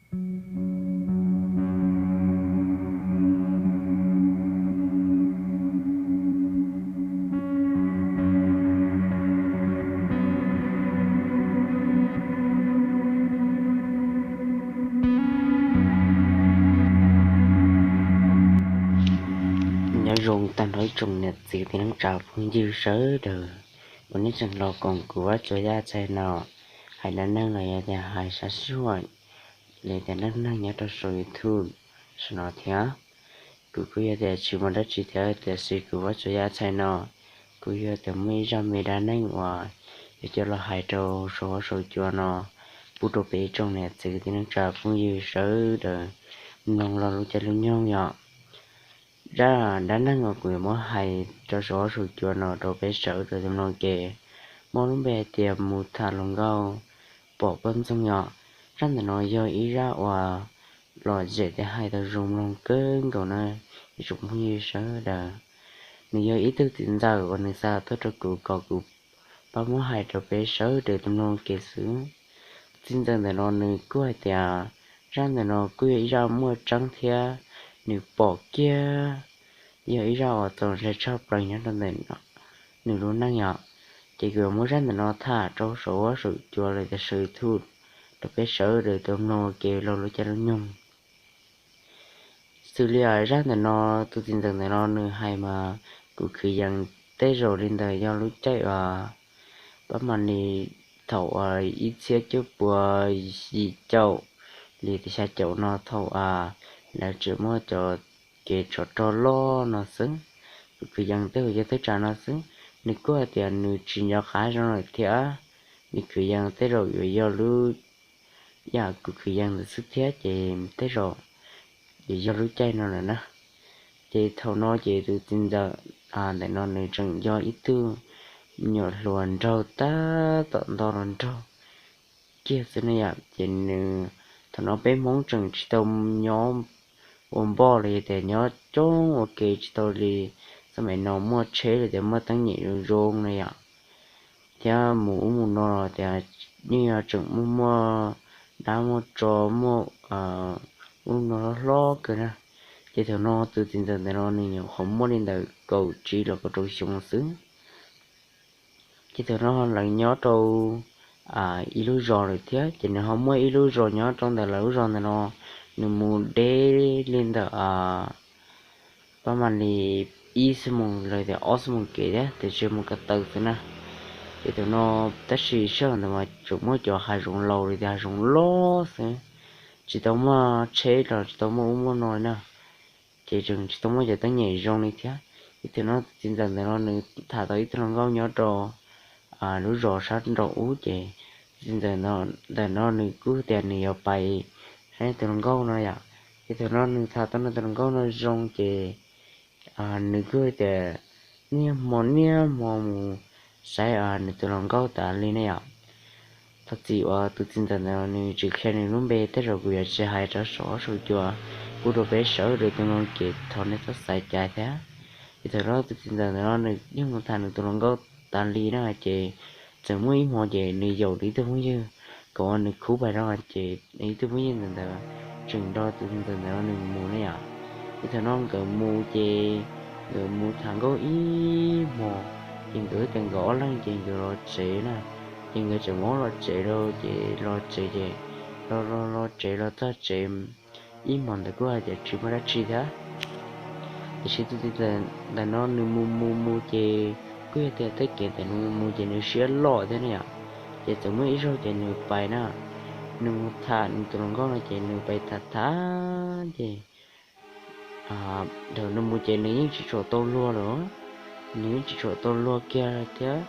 Nyob zoo tag nrho ib tsoom niam txiv tij neej tsa phooj ywg sawv daws uas nej tseem los koom kuv Vaj Tsuas Yaj txhais no hais dab neeg los yog tias hais sab sij huam li tias dab neeg nyob rau saum YouTube saum no thiab. Kuv kuj yog tias tsis muaj dab tsi thiab, tiam sis kuv Vaj Tsuas Yaj txhais no kuv yog tias muaj ib zaj me dab neeg uas yuav coj los hais rau saum huab saum cua no pub rau peb ib tsoom niam txiv tij neej tsa phooj ywg sawv daws mloog los lub caij lub nyoog yom. Zaj dab neeg uas kuv yuav muab hais rau saum huab saum cua no rau peb sawv daws tau mloog ces muaj lub npe hais tias mus tham hluas nkauj pom poj ntxoog yom. Zaj ntawm no yog ib zaj uas lom zem thiab hais tau zoo mloog kawg nkaus na ib tsoom phooj ywg sawv daws. Nws yog ib tug txiv ntxawm uas nws xa tuaj rau kuv kom kuv pab muab hais rau peb sawv daws tau mloog kev xwb. Txiv ntxawm ntawm no nws kuj hais tias zaj ntawm no kuj yog ib zaj muaj tseeb thiab nws pom kiag yog ib zaj uas txaus ntshai tshaj plaws nyob rau ntawm nws lub neej yom. Ces kuv yuav muab zaj ntawm no tham rau saum huab saum cua los tias saum YouTube rau peb sawv daws tau mloog kev los lub caij lub nyoog. Xws li zaj ntawm no, tus txiv ntxawm ntawm no nws hais mas kuv kwv yees tej zaum li ntawm yog lub caij uas pab mam li thaum uas ib txhiab cuaj puas yim caum li tias xya caum no thaum lawv tseem muaj cov kev tsov rog loj no xwb. Kuv kwv yees tej zaum yog thaj tsam no xwb. Nws kuj hais tias nws tsis nco qab zoo lawm thiab, nws kwv yees tej zaum yuav yog lub yam kuv kwv yees ntawd xwb thiab ces tej zaum yuav yog lub caij no lawm na. Ces thaum no ces tus txiv ntxawm ntawm no nws tseem yog ib tug me nyuam hluas nraug tab tom nto los nraug kiag xwb ne yom. Ces nws, thaum no peb Hmoob tseem tsis tau nyob ua npoj los yog tias nyob coob ua ke tsis tau li xab maim no muaj tsheb los tias muaj teeb nyem zoo zoo na yom, thiab mus ub mus no los tias yeej yog tseem muaj muaj dab muaj tsov muaj ub no hlob hlob kawg na. Ces thaum no tus txiv ntxawm ntawm no nws nyuam qhuav muaj li ntawm kaum tsib los kaum rau xyoo xwb. Ces thaum no lawv nyob rau ib lub zos lawm thiab, ces nws ho muaj ib lub zos nyob rau ntawm lawv lub zos ntawm no, nws mus deb li ntawm pab mam li ib xuab moos los tias ob xuab moos kev thiab, tiam sis mus ko taw xwb na. Ces thaum no, tab sis sij hawm ntawd mas tseem muaj cov hav zoov laus li tias hav zoov loj xwb, tsis tau muaj tsheb los tsis tau muaj ub muaj no li na, ces tseem tsis tau muaj cov teeb nyem zoo li thiab. Ces thaum no tus txiv ntxawm ntawm no nws tham tau ib tug hluas nkauj nyob rau lub zos sab nraum ub, ces tus txiv ntxawm ntawm no nws kuj tias nws yuav pais saib tus hluas nkauj no yom. Ces thaum no nws tham tau nws tus hluas nkauj no zoo ces nws kuj tias niaj hmo niaj hmo mus saib nws tus hluas nkauj tas li ne yom. Thov txim uas tus txiv ntxawm ntawm no nws tsis qhia nws lub npe, tej zaum kuv yuav tsis hais rau saum huab saum cua pub rau peb sawv daws tau mloog ces thov nej txhob xav cas thiab. Ces thaum no tus txiv ntxawm ntawm no nws yeej mus tham nws tus hluas nkauj tas li na, ces txawm muaj ib hmo ces nws yaum nws ib tug phooj ywg kom ua nws khub pais rau, ces nws ib tug phooj ywg ntawm ntawd tseem nrog tus txiv ntxawm ntawm no nws mus ne yom. Ces thaum no nkawd mus ces nkawd mus tham nkauj ib hmo, ces nkawd tias nkawd ob leeg ces nkawd los tsev na. Ces nkawd tseem mus los tsev lawm, ces los tsev ces los los los tsev los txog tsev ib hmo ntawd kuj hais tias tsis muaj dab tsi thiab. Tiam sis tus txiv ntxawm ntawm no nws mus mus mus ces kuj yog tias tej kev ntawm nws mus mus ces nws siab loj thiab ne yom. Ces txawm muaj ib zaug ces nws pais na, nws mus tham nws tus hluas nkauj no ces nws pais tham tham ces thaum nws mus ces nws yeej tsis tshua tau luag lawm, nws yeej tsis tshua tau luag kiag thiab.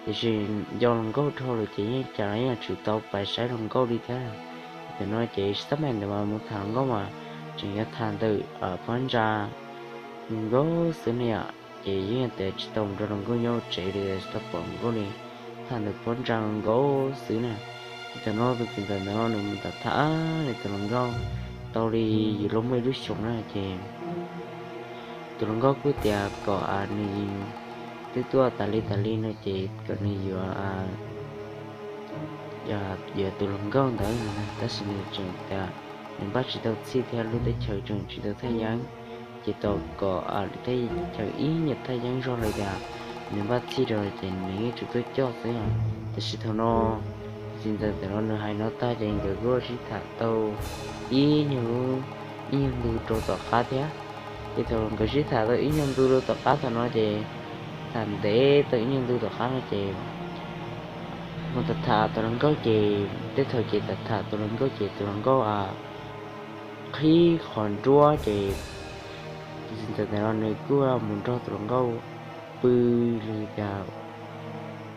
Tiam sis nco hluas nkauj dhau lawm ces yeej cas los yeej tsis tau pais saib hluas nkauj li thiab. Thaum no ces xab maim ntawd mas mus tham hluas nkauj mas tseem yuav tham ntawm phab ntsa nkaus xwb ne yom. Ces yeej tias tsis tau mus nrog hluas nkauj nyob tsev li, tsis tau pom hluas nkauj li, tham ntawm phab ntsa nkaus xwb na. Ces thaum no tus txiv ntxawm ntawm no nws mus tham tham nws tus hluas nkauj tau li yuav luag muaj ib lub xyoos na, ces tus hluas nkauj kuj tias kom nws twb tuaj tas li tas li no ces kom nws yuav yuav tus hluas nkauj ntawd no, tab sis nws tseem tias nws npaj tsis tau txhij thiab lub teb chaws tseem tsis tau thaj yeeb, ces tos kom lub teb chaws ib nyuag thaj yeeb zog li tias nws npaj txhij rau ces nws yeej tsum tuaj coj xwb. Tab sis thaum no tus txiv ntxawm ntawm no nws hais no tag ces nkawd kuj sib tham tau ib nyuag lub, ib nyuag ntu rau tom qab thiab. Ces thaum nkawd sib tham tau ib nyuag ntu rau tom qab thaum no ces, tham ntev tau ib nyuag ntu tom qab no ces mus tham tham tus hluas nkauj ces tej thaum ces tham tham tus hluas nkauj ces tus hluas nkauj qhib qhov nruab ces tus txiv ntxawm ntawm no nws kuj mus nrog tus hluas nkauj pw li cas,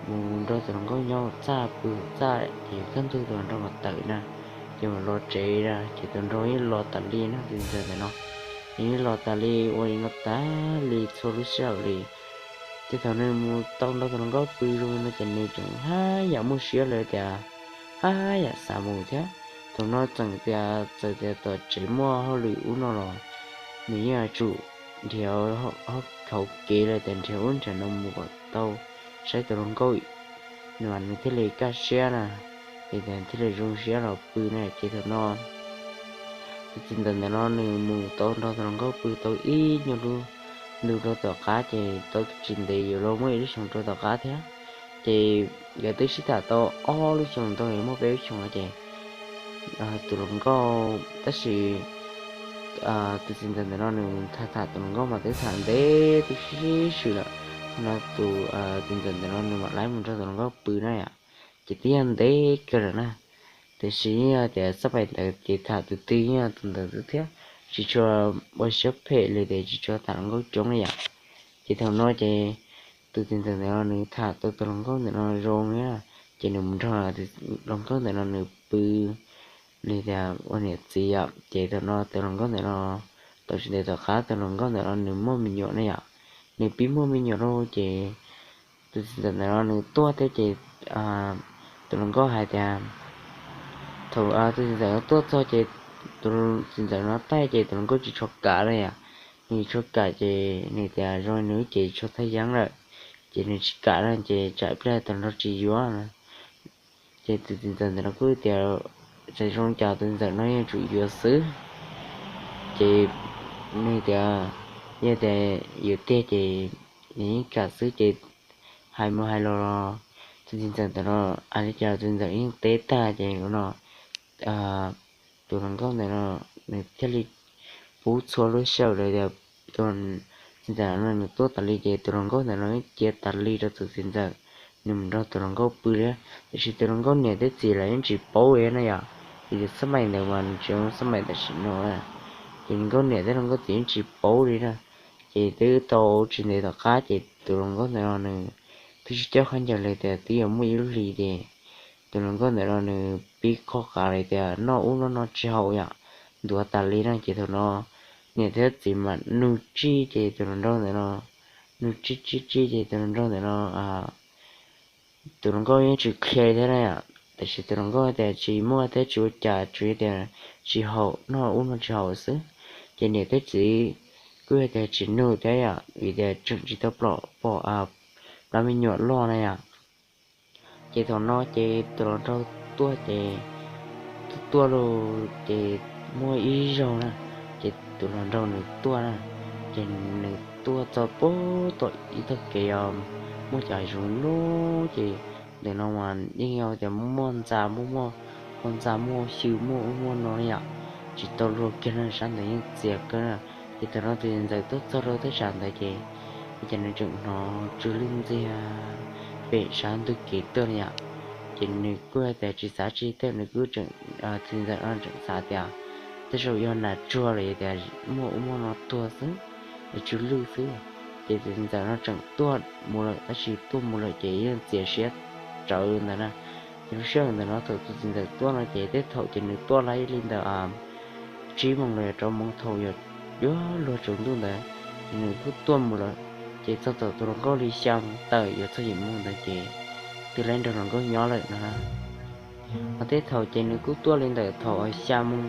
mus nrog tus hluas nkauj nyob txaj pw txaj ces kaj ntug tus hluas nraug mas tawm na, ces mus los tsev na ces tus nraug yeej los tas li na, tus ntxawm ntawm no nws yeej los tas li ua li no tas li txhua lub sij hawm li. Ces thaum nws mus tau nrog tus hluas nkauj pw zoo no ces nws tseem haj yam muaj siab lawm tias haj yam xav mus thiab. Thaum no txawm tias txawm tias tom tsev muaj hauj lwm ub no los nws yeej yuav tsum nrhiav hauv kev lawm tias nrhiav ub nrhiav no mus kom tau saib tus hluas nkauj, nws mas nws thiaj li kaj siab na, es thiaj li zoo siab los pw na. Ces thaum no tus txiv ntxawm ntawm no nws mus tau nrog tus hluas nkauj pw tau ib nyuag lub ntu rau tom qab ces tau tsis ntev yuav luag muaj ib lub xyoo rau tom qab thiab. Ces nkawd twb sib tham tau ob lub xyoo ntau muaj peb lub xyoo no ces tus hluas nkauj, tab sis tus txiv ntxawm ntawm no nws tham tham tus hluas nkauj mas twb tham ntev twb sib sib swm lawm no tus txiv ntxawm ntawm no nws mam li mus nrog tus hluas nkauj pw na yom. Ces twb yog ntev kawg lawm na, tiam sis yog tias xab pais ntawd ces tham tus twg yog tus ntawd xwb thiab, tsis tshua ua siab phem li tias tsis tshua tham hluas nkauj coob li yom. Ces thaum no ces tus txiv ntxawm ntawm no nws tham tau tus hluas nkauj ntawm no zoo thiab, ces nws mus nrog hluas nkauj ntawm no nws pw li tias ua niam txiv yom. Ces thaum no tus hluas nkauj ntawm no, tau tsis ntev tom qab tus hluas nkauj ntawm no nws muaj me nyuam na yom. Nws pib muaj me nyuam lawm ces tus txiv ntxawm ntawm no nws tuaj thiab ces tus hluas nkauj hais tias, thaum tus txiv ntxawm no tuaj txog ces tus txiv ntxawm no taij ces tus hluas nkauj tsis tshua kam na yom. Nws tsis tshua kam ces nws tias zoo nws ces tsis tshua thaj yeeb lawm, ces nws tsis kam na ces tsam pliag tus hluas nraug tsis yuav na. Ces tus txiv ntxawm ntawm no kuj tias txawm zoo cas tus txiv ntxawm no yeej tsum yuav xwb. Ces nws tias yog tias yuav tiag ces nws yeej kam xwb ces hais mus hais los los tus txiv ntxawm ntawm no hais li cas tus txiv ntxawm yeej teb tag ces no tus hluas nkauj ntawm no nws thiaj li pub txhua lub sij hawm lawm tias tus txiv ntxawm no nws tuaj tas li ces tus hluas nkauj ntawm no cia tas li rau tus txiv ntxawm, nws mus nrog tus hluas nkauj pw li. Tiam sis tus hluas nkauj niam thiab txiv lawv yeej tsis paub li na yom, vim tias xab mais ntawd mas nws tsis zoo xab mais tam sim no. Ces hluas nkauj niam thiab hluas nkauj txiv yeej tsis paub li na. Ces twb tau tsis ntev tom qab ces tus hluas nkauj ntawm no nws twb tsis coj khaub ncaws li tias twb yuav muaj ib lub hlis ces tus hluas nkauj ntawm no nws pib khob qav li tias noj ub noj no tsis haum yom, ntuav tas li na. Ces thaum no niam thiab txiv mas nug tsij ces tus hluas nraug ntawm no, nug tsij tsij tsij ces tus hluas nraug ntawm no tus hluas nkauj yeej tsis qhia li thiab na yom, tiam sis tus hluas nkauj tias tsis muaj thiab tsis ua cas, tsuas yog tias tsis haum, noj ub noj tsis haum xwb. Ces niam thiab txiv kuj yog tias tsis nug thiab yom, vim tias tseem tsis tau pom plab me nyuam loj na yom. Ces thaum no ces tus hluas nraug tuaj ces tuaj tuaj los ces muaj ib zaug na, ces tus hluas nraug nws tuaj na, ces nws tuaj txog pem tom ib tog kev os, muaj cov zoov loj ces ntawm no mas yeej yog tias muaj ntxa, muaj muaj hau ntxa, muaj xyw, muaj ub muaj no yom, tsis tau luag kiag na, sab ntawd yeej txias kawg na. Ces thaum no tus txiv ntxawm tuaj txog rau thaj tsam ntawd ces ua cas nws tseem hnov tsw lwj ntxiag pem sab ntug kev tuaj li yom. Ces nws kuj hais tias tsis xav tsis teb, nws kuj tseem, tus txiv ntxawm no tseem xav tias tej zaum yog nas tsuag los yog tias muaj ub muaj no tuag xwb, es tsw lwj xwb. Ces tus txiv ntxawm no tseem tuaj mus lawm, tab sis tuaj mus lawm ces yeej txias siab rawv ntawd na. Ces lub sij hawm ntawm no thaum tus txiv ntxawm tuaj no ces tej thaum ces nws tuaj laib li ntawm tsib moos los yog rau moos thaum yuav yuav luag tsaus ntuj ntawd, ces nws kuj tuaj mus lawm. Ces txog tom tus hluas nkauj li xya moos tawm yuav txog yim moos ntawd ces twb laib nrog hluas nkauj nyob lawm no. Ho tej thaum ces nws kuj tuaj li ntawm thaum xya moos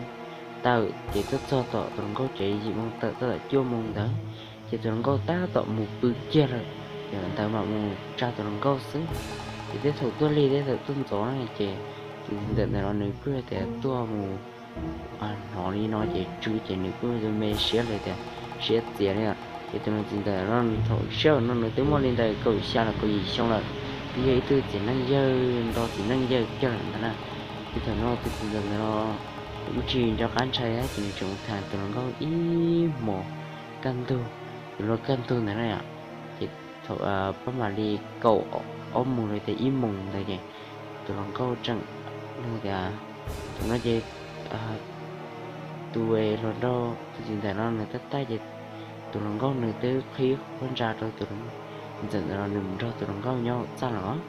tawm ces tuaj txog tom tus hluas nkauj ces yim moos tawm txog tom cuaj moos ntawd, ces tus hluas nkauj tab tom mus pw kiag lawm, ces ntawd mam mus tsa tus hluas nkauj xwb. Ces tej thaum tuaj lig tej thaum tuaj ntxov na ces Tus txiv ntxawm ntawm no nws kuj tias tuaj mus hnov li no ces tsw ces nws kuj me siab li tias siab txias li. Ces tus txiv ntxawm no nws thaum sij hawm no nws twb muaj li ntawm kaum xya los kaum yim xyoo lawm, twb yog ib tug txiv neej yawg nto txiv neej yawg kiag lawm ntag na. Ces thaum no tus txiv ntxawm ntawm no kuj tsis nco qab ntshai thiab ces nws tseem tham tus hluas nkauj ib hmos kaj ntug, tus hluas kaj ntug ntawd na yom. Ces thaum pab mam li kaum ob moos los tias ib moos ntawd ces tus hluas nkauj tseem tias, thaum no ces tus hluas nraug tus txiv ntxawm no nws tab tag ces tus hluas nkauj nws twb qhib qhov ntsa rau tus txiv ntxawm ntawm no nws mus nrog tus hluas nkauj nyob hauv txaj los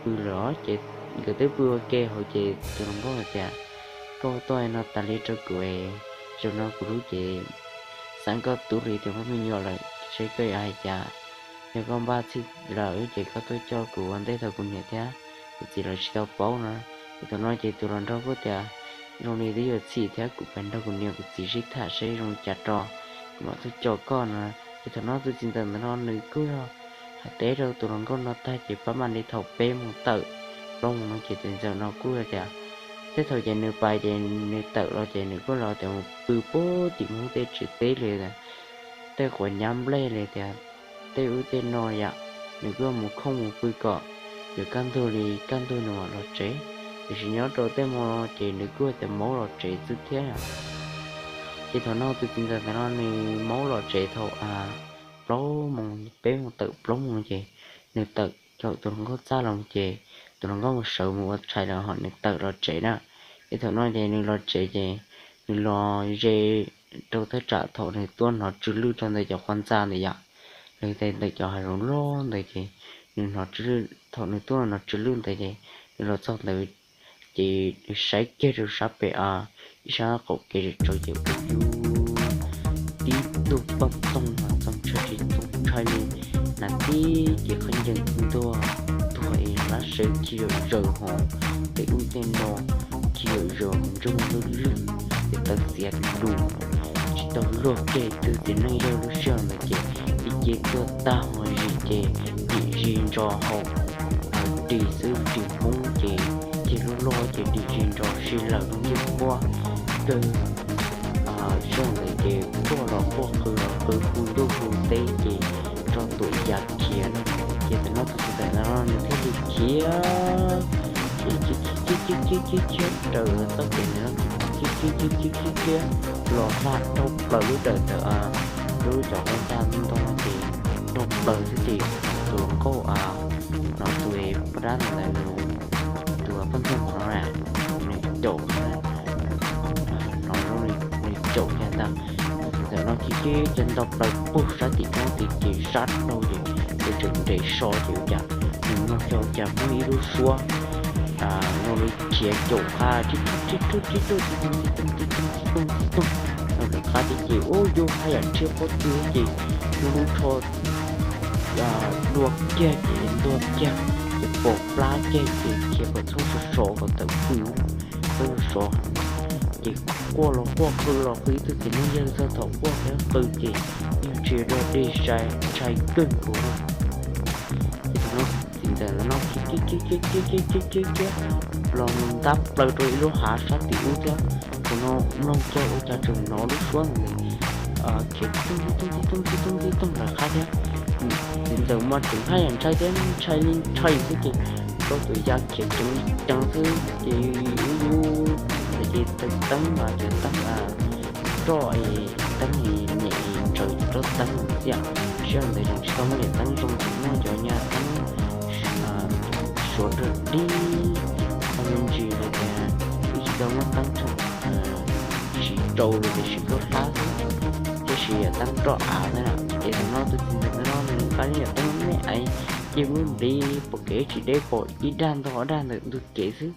pw lawm ces nkawd twb pw ua ke hauv ces tus hluas nkauj hais tias, koj tuaj no tas li rau kuv, zaum no kuv lub ces xav koj tub li tias muaj me nyuam lawm seb koj yuav hais cas. Yog koj npaj txhij lawm ces koj tuaj coj kuv ua ntej thaum kuv niam thiab kuv txiv lawv tsis tau paub no. Ces thaum no ces tus hluas nraug kuj tias, zoo li twb yuav txhij thiab kuv pab nrog kuv niam kuv txiv sib tham seb zoo li cas rau kuv mam tuaj coj koj no. Ces thaum no tus txiv ntxawm ntawm no nws kuj yog hais teb rau tus hluas nkauj no tag ces pab mam li thaum peb moos tawm plaub moos no ces tus txiv ntxawm no kuj tias, tej thaum ces nws pais ces nws tawm los ces nws kuj los tias mus pw puag tim mus tej tsev teb li tej quav nyab nplej li tias tej ub tej no yom, nws kuj mus khooj mus pw kom yuav kaj ntug li kaj ntug nws mam los tsev. Tiam sis nyob rau tej moos ces nws kuj tias maub los tsev xwb thiab. Ces thaum no tus txiv ntxawm ntawm no nws maub los tsev thaum plaub moos peb moos tawm plaub moos ces nws tawm caum tus hluas nkauj txaj los ces tus hluas nkauj mus sawv mus ua tshais lawm ho nws tawm los tsev na. Ces thaum no ces nws los tsev ces nws los ze rau thaj tsam thaum nws tuaj hnov tsw lwj rau ntawm cov qhov ntxa ntawd yom, los ntawm cov hav zoov loj ntawd ces nws hnov tsw lwj, thaum nws tuaj hnov tsw lwj ntawd ces nws los txog ntawd ces nws saib kiag rau sab pem ib sab qaum kev tsaus ces ua tib tug poj ntxoog mas txaus ntshai tsis txaus ntshai li, hnav tib cev khaub ncaws ntuag tuag es lab sawv khi zam zaws hos tej ub tej no khi zam zaws hos ntsoog lwj lwj, ces tawv xiav lus, tsis tau luag kiag ib tug txiv neej yawg lub sij hawm ntawd ces ib ce tuag tag hos zis ces dim zis ntsos hauv ris xwb, ris poob ces cig lub loj ces dim zis ntsos si lawm rau ncig quaj kawg. Sij hawm ntawd ces quaj los quaj qw los qw hu ntuj hu teb ces tso tuam ya khiav no. Ces thaum no tus txiv ntxawm no nws thiaj li khiav, khiav khiav khiav khiav khiav khiav raws txoj kev ntawd no, khiav khiav khiav khiav khiav khiav los hla dhau plaws lub dawm ntawd, lub cov qhov ntxa ntoo ces dhau plaws xwb ces tus hluas nkauj no tus poj dab ntawd, tus poj ntxoog no nws caum, no nws caum kiag ntag. Tus txiv ntxawm no khiav khiav ces nto plaws puag sab tim ub tid ces sab dhau ces nws tseem nres so ces ua cas nws mloog xyov cas muaj ib lub suab zoo li khiav caum qab tib tug tib tug tib tug tib tug tib tug tib tug tib tug tib tug, no lawv qab tib ces ua yus haj yam ntshiab pob tw ces lub lub tsho dua kiag ces ntuag kiag ces pom plab kiag ces khiav kom txhob sov sov kom tawm fwj, txhob sov sov. Ces quaj los quaj qw los qw ib tug txiv neej yawg txog thaum quaj thiab qw ces yeej tsis dog dig sai ntshai kawg nkaus na. Ces thaum no txiv ntxawm ntawm no khiav khiav khiav khiav khiav khiav khiav khiav los mus ntab plaws rau ib lub hav sab tim ub thiab. Thaum no mloog kiag ua cas tseem hnov lub suab ntawd khiav tib toog tib toog tib toog tib toog tib toog lawv qab thiab. Txiv ntxawm mas tseem haj yam ntshai thiab ntshai li ntshai xwb ces rau tus ya khiav ceev ceev xwb ces ub yus ces teeb mas cov teeb roj, teeb nyem ntsaws cov roj teeb xwb. Sij hawm ntawd tseem tsis tau muaj cov teeb zoo, tseem muaj cov nyuag teeb suav rog dib, qhov me ntsis los tias twb tsis tau muaj teeb siv rau los tias siv tuaj hlab xwb, thiab siv yam teeb roj av ntawd na. Ces thaum no tus txiv ntxawm ntawm no nws nqa ib yam teeb me me ais, ces lub ntiv pom kev tsis deb pom ib dag ntog ob dag ntawm ntug kev xwb.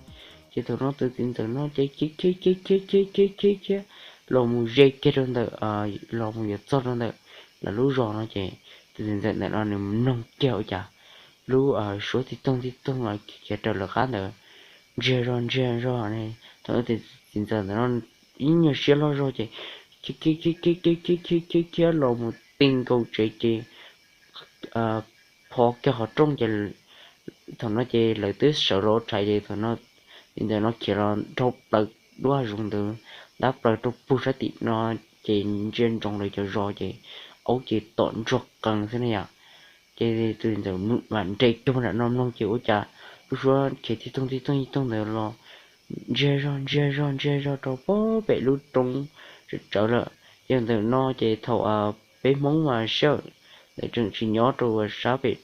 Ces thaum no tus txiv ntxawm no ces khiav khiav khiav khiav khiav khiav khiav los mus ze kiag rau ntawm, los mus yuav txog rau ntawm lawv lub zos no ces tus txiv ntxawm ntawm no nws mloog kiag ua cas lub suab tib toog tib toog khiav raws lawv qab ntawd ntsiag zog ntsiag zog ne. Thaum no tus txiv ntxawm ntawm no ib nyuag siab loj zog ces khiav khiav khiav khiav khiav khiav khiav khiav los mus ti nkaus tsev ces pho kiag qhov rooj ces thaum no ces lawv twb sawv los ua tshais ces thaum no Txiv ntxawm no khiav los dhau plaws duab zoov ntawd, ntab plaws rau puag sab tim no, ces ntsia ntsoov lawv cov zos ces aub ces tom ntsuag qees xwb na yom. Ces tus txiv ntxawm mam nres cuag nram no mloog ces ua cas lub suab khiav tib toog tib toog tib toog ntawd los ntsiag zog ntsiag zog ntsiag zog rau pem lub roob tsawv tsawv lawm. Ces ntawm no ces thaum peb Hmoob mas sij hawm ntawd tseem tsis nyob rau sab pem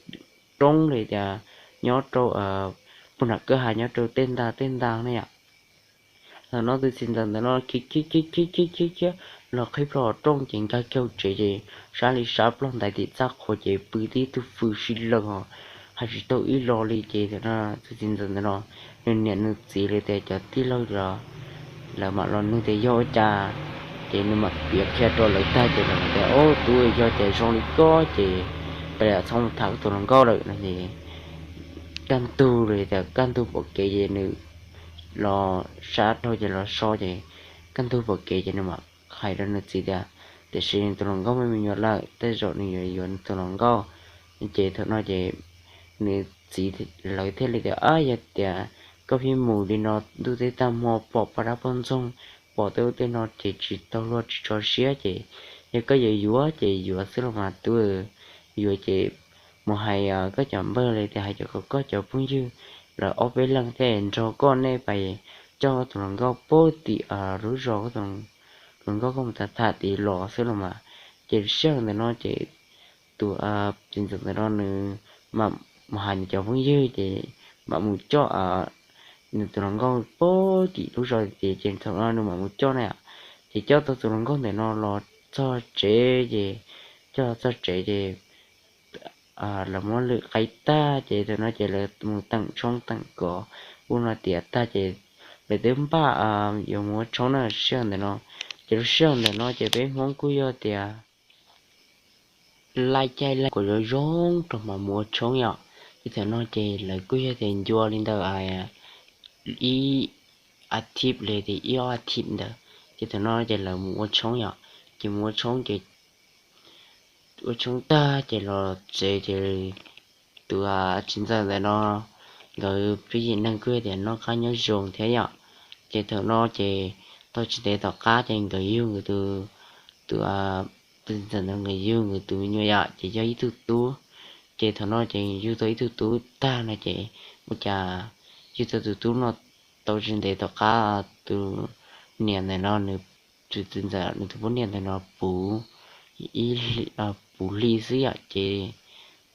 roob li tias nyob rau puag nram kwj ha nyob rau tej ntag tej ntag ne yom. Thaum no tus txiv ntxawm ntawm no khiav khiav khiav khiav khiav los qhib plho rooj ces nkag kiag hauv tsev ces sab li sab ploj ntais tim txaj qhua ces pw tib tug fws si lawg os, hais tsis tau ib lo li. Ces thaum no tus txiv ntxawm ntawm no nws niam nws txiv li tias cov tij laug los lawv mam los nug tias yog ua cas, ces nws mam piav qhia rau lawv tag ces lawv tias, Au, tub, yog tias zoo li koj ces peb lam txhob mus tham koj tus hluas nkauj lawm no es kaj ntug li tias kaj ntug pom kev ces nws los sab dhau ces los so ces kaj ntug pom kev ces nws mam hais rau nws txiv tias, Tiam sis tus hluas nkauj muaj me nyuam lawm, tej zaum nws yuav yuav tus hluas nkauj. Ces thaum no ces nws txiv lawv thiaj li tias, Ab, yog tias koj pheej mus li no ntuj teb tag hmo pom poj dab poj ntxoog, pom tej ub tej no ces tsis tau luag tsis tso siab ces yog koj yuav yuav ces yuav xwb los mas tub. Yuav ces mus hais koj cov npawg li tias hais cov kom koj cov phooj ywg lawv ob peb leeg thiaj nrog koj nej pais coj tus hluas nkauj puag tim lub zos, hluas nkauj koj mus tham tham tid los xwb los mas. Ces sij hawm ntawm no ces tus txiv ntxawm ntawm no nws mam mus hais nws cov phooj ywg ces mam mus coj nws tus hluas nkauj puag tim lub zos tid. Ces thaum no nws mam mus coj na, ces coj tau tus hluas nkauj ntawm no los txog tsev ces, coj los txog tsev ces lawv muab lwm qaib tag ces thaum no ces lawv mus teem tshoob teem kos ub no tiav tag ces lawv twb npaj yuav mus ua tshoob na sij hawm ntawm no. Ces lub sij hawm ntawm no ces peb Hmoob kuj yog tias laij caij laij kaum zoo zoo rau mam mus ua tshoob yom. Ces thaum no ces lawv kuj yog tias ncua li ntawm ib a thib li tias ib ob a thib ntawd ces thaum no ces lawv mus ua tshoob yom. Ces mus ua tshoob ces ua tshoob tag ces los tsev ces tus txiv ntxawm ntawm no nkawd peb yim neeg kuj tias noj qab nyob zoo thiab yom. Ces thaum no ces tau tsis ntev tom qab ces nkawd yug nkawd tus, tus, tus txiv ntxawm ntawd nkawd yug nkawd tus me nyuam yom ces yog ib tug tub. Ces thaum no ces yug tau ib tug tub tag no ces ua cas yug tau tus tub no tau tsis ntev tom qab tus niam ntawm no nws, tus txiv ntxawm nws tus poj niam ntawm no puv, ib, puv hli xwb yom. Ces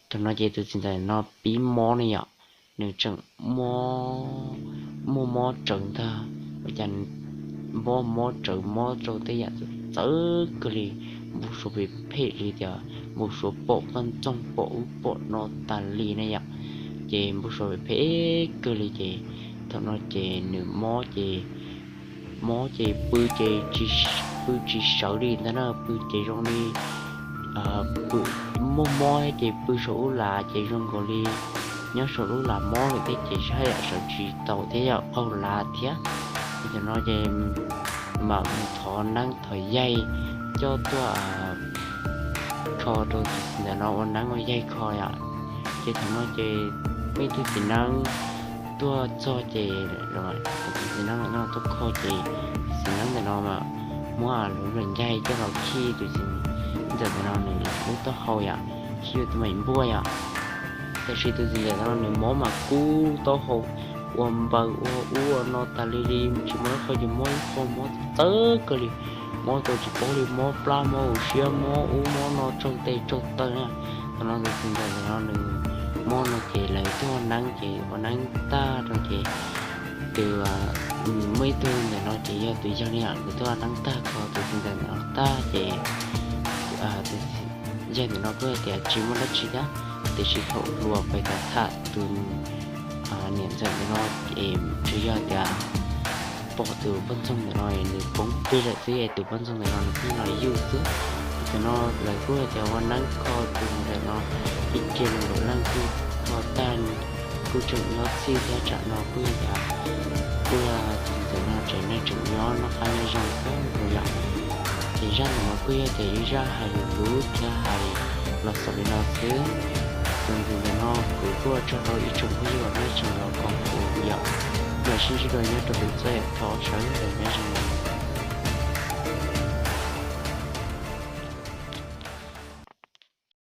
thaum no ces tus txiv ntxawm no pib mob ne yom, nws tseem muaj mob tsawv ntag, ua cas mob mob tsawv mob rau tej yam txawv kawg li, npau suav phem phem li tias npau suav pom poj ntxoog pom ub pom no tas li na yom. Ces npau suav phem phem kawg li ces thaum no ces nws mob ces, mob ces pw ces pw tsis sawv li ntag na, pw ces zoo li pw, muaj mob ces pw saum lub lav ces zoo nkaus li nyob saum lub lav mob lawm thiab ces haj yam sawv tsis tau thiab yom, qaug lav thiab. Ces thaum no ces mam mus thov neeb thov yaig coj tuaj kho rau tus txiv ntxawm no ua neeb ua yaig kho yom. Ces thaum no ces muaj ib tug txiv neeb tuaj txog ces tus txiv neeb no tuaj kho ces txiv neeb ntawm no mas muab lub luam ncaig coj los khij tus txiv ntxawm ntawm no nws lub taub hau yom, khij ua tus me npuaj yom. Tiam sis tus txiv ntxawm no nws mob mas kub taub hau ua npaws ua ub ua no tas li li, tsis muaj ib qho ces mob ib qho mob txawv kawg li, mob tau tsis paub li, mob plab mob hauv siab mob ub mob no tsaug tes tsaug taw na. Thaum no tus txiv ntxawm ntawm no nws mob no ces lawv tuaj ua neeb ces ua neeb tag rau ces tus, muaj ib tug ntawm no ces yog tus yawg ne yom, nws tuaj ua neeb tag kho tus txiv ntxawm ntawm no tag ces tus yawg ntawm no kuj hais tias tsis muaj dab tsi thiab, tiam sis thaum hluas pais tham tham tus niam ntxawm ntawm no es tsuas yog tias pom tus poj ntxoog ntawm no nws poob plig lawm xwb es tus poj ntxoog ntawm no nws pheej los yug xwb. Thaum no lawv kuj hais tias ua neeb kho tus ntawm no ib ce neeg nkaum leej kuj kho tag, kuj tseem nyob txhij thiab, tsam no kuj yog tias kuj yog tus ntxawm no tsev neeg tseem nyob noj qab nyob zoo kawg nkaus yom. Ces zaj ntawm no kuj yog tias ib zaj hais lus lub thiab hais los xaus li no xwb. Tus ntxawm ntawm no kuv kuj ua tsaug rau ib tsoom phooj ywg uas nej tseem los koom kuv yom. Los sib ntsib dua nyob rau lwm txoj yam thov sawv daws nyob zoo.